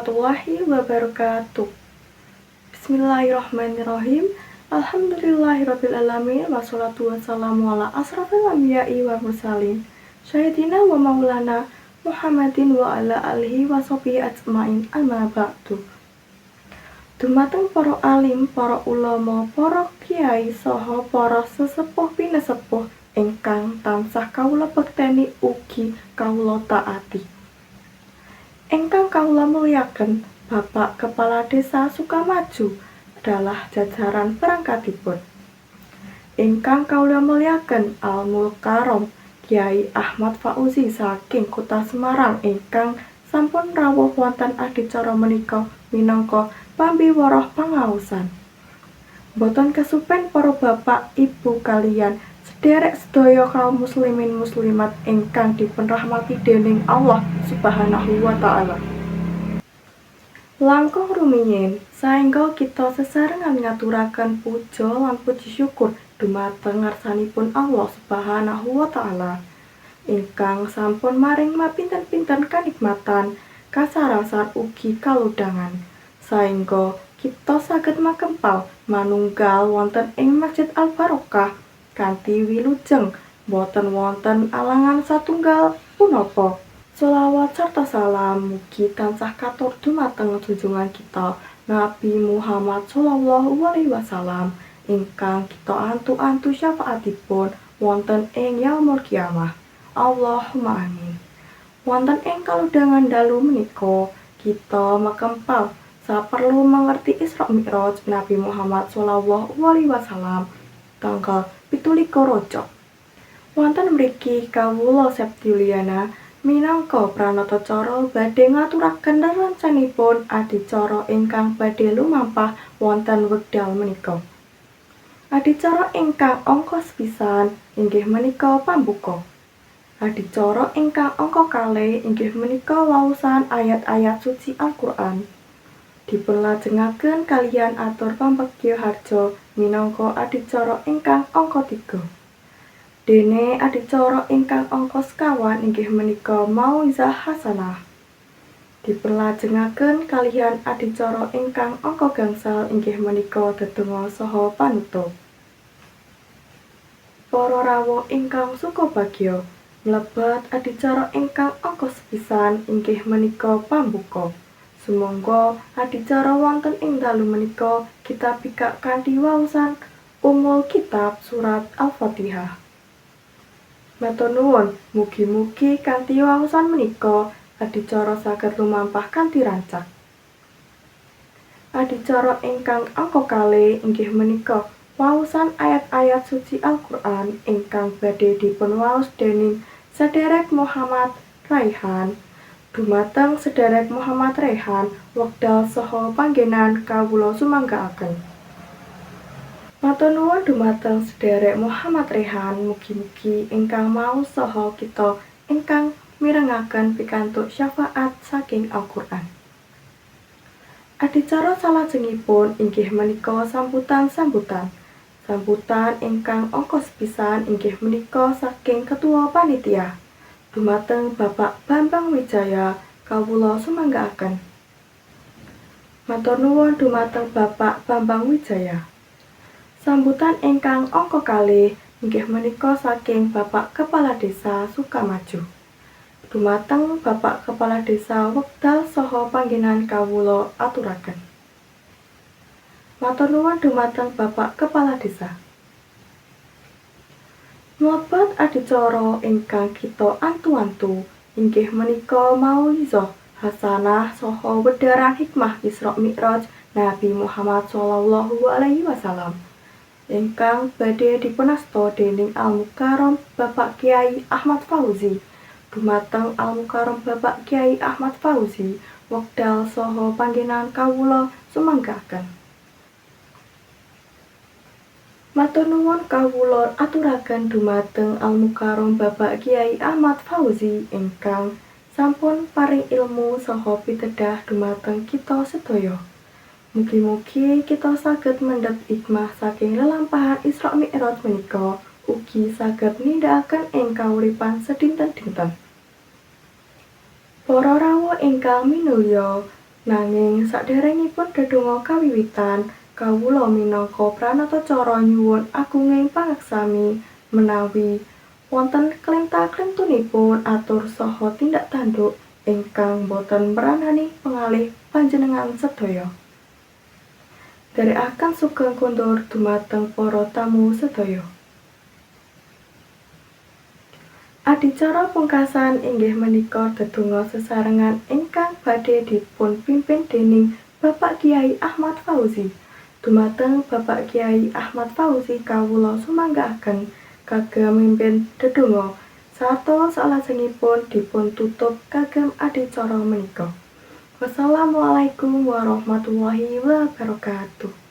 warahmatullahi wabarakatuh. Bismillahirrahmanirrahim. Alhamdulillahirabbil alamin wassalatu wassalamu ala asrofil anbiya'i wal mursalin sayyidina wa maulana Muhammadin wa ala alihi wa sahbihi ajmain, amma ba'du. Dumateng para alim, para ulama, para kiai saha para sesepuh pinesepuh ingkang tansah kawula bekteni ugi kawula taati. Ingkang kawula mulyaken Bapak Kepala Desa Sukamaju adalah jajaran perangkatipun. Ingkang kawula mulyaken Al Mukarram Kiai Ahmad Fauzi saking Kota Semarang ingkang sampun rawuh wonten adicara menika minangka pambiwara pangaosan. Boten kesupen para bapak, ibu kaliyan sederek sedaya kaum muslimin muslimat ingkang dipunrahmati dening Allah Subhanahu wa taala. Langkung rumiyin saengga kita sesarengan ngaturaken puja lan puji syukur dumateng ngarsanipun Allah Subhanahu wa taala ingkang sampun maring mapinten-pinten kanikmatan, kasarasan ugi kalodhangan saengga kita saged makempal manunggal wonten ing Masjid Al Barokah kanthi wilujeng boten wonten alangan satunggal punapa. Sholawat sarta salam mugi tansah katur dumateng junjungan kita Nabi Muhammad sallallahu alaihi wasallam ingkang kita antu-antu syafaatipun wonten ing yaumul kiamah. Allahumma amin. Wonten ing kalodhangan dalu menika kita makempal saperlu mengerti Isra Mi'raj Nabi Muhammad sallallahu alaihi wasallam tanggal 17 Rajab. Wonten mriki kawula Septiuliana minangka pranatacara badhe ngaturaken rerencanipun adicara ingkang badhe lumampah wonten wekdal menika. Adicara ingkang angka sepisan inggih menika pambuka. Adicara ingkang angka kalih inggih menika waosan ayat-ayat suci Al-Qur'an. Dipunlajengaken kaliyan atur pambagya harja minangka adicara ingkang angka 3. Dene adicara ingkang angka sekawan inggih menika mauizah hasanah. Dipunlajengaken kaliyan adicara ingkang angka gangsal inggih menika dedonga saha panutup. Para rawuh ingkang sukabagya, mlebet adicara ingkang angka sepisan inggih menika pambuka. Sumangga adicara wonten ing dalu menika kita bikak kanthi waosan Ummul Kitab Surat Al-Fatihah. Matur nuwun, mugi-mugi kanthi waosan menika adicara saged lumampah kanthi rancak. Adicara ingkang angka kalih inggih menika waosan ayat-ayat suci Al-Qur'an ingkang badhe dipunwaos dening Sederek Muhammad Raihan. Dumateng Sederek Muhammad Raihan, wekdal saha panggenan kawula sumanggaaken. Matur nuwun dumateng Sederek Muhammad Rehan, mugi-mugi ingkang maos saha kita ingkang mirengaken pikantuk syafaat saking Al-Qur'an. Adicara salajengipun inggih menika sambutan-sambutan. Sambutan ingkang angka sepisan inggih menika saking Ketua Panitia. Dumateng Bapak Bambang Wijaya, kawula sumanggaaken. Matur nuwun dumateng Bapak Bambang Wijaya. Sambutan ingkang angka kalih inggih menika saking Bapak Kepala Desa Sukamaju. Dumateng Bapak Kepala Desa, wekdal saha panggenan kawula aturaken. Matur nuwun dumateng Bapak Kepala Desa. Mlebet adicara ingkang kita antu-antu inggih menika mauizah hasanah saha wedharan hikmah Isra Mi'raj Nabi Muhammad sallallahu alaihi wasallam ingkang badhe dipunasta dening Al Mukarram Bapak Kiai Ahmad Fauzi. Dumateng Al Mukarram Bapak Kiai Ahmad Fauzi, wekdal saha panggenan kawula sumanggaaken. Matur nuwun kawula aturaken dumateng Al Mukarram Bapak Kiai Ahmad Fauzi ingkang sampun paring ilmu saha pitedah dumateng kita sedaya. Mugi-mugi kita saged mendhet hikmah saking lelampahan Isra Mi'raj menika ugi saged nindakaken ing kauripan sedinten-dinten. Para rawuh ingkang minulya, Nanging saderengipun dedonga kawiwitan, kawula minangka pranatacara nyuwun agunging pangaksami menawi wonten klenta-klentunipun atur saha tindak tanduk ingkang boten meranani pengalih panjenengan sedaya. Nderekaken sugeng kondur dumateng para tamu sedaya. Adicara pungkasan inggih menika dedonga sesarengan ingkang badhe dipunpimpin dening Bapak Kyai Ahmad Fauzi. Dumateng Bapak Kyai Ahmad Fauzi kawula sumanggaaken kagem mimpin dedonga sarta salajengipun dipun tutup kagem adicara menika. Wassalamualaikum warahmatullahi wabarakatuh.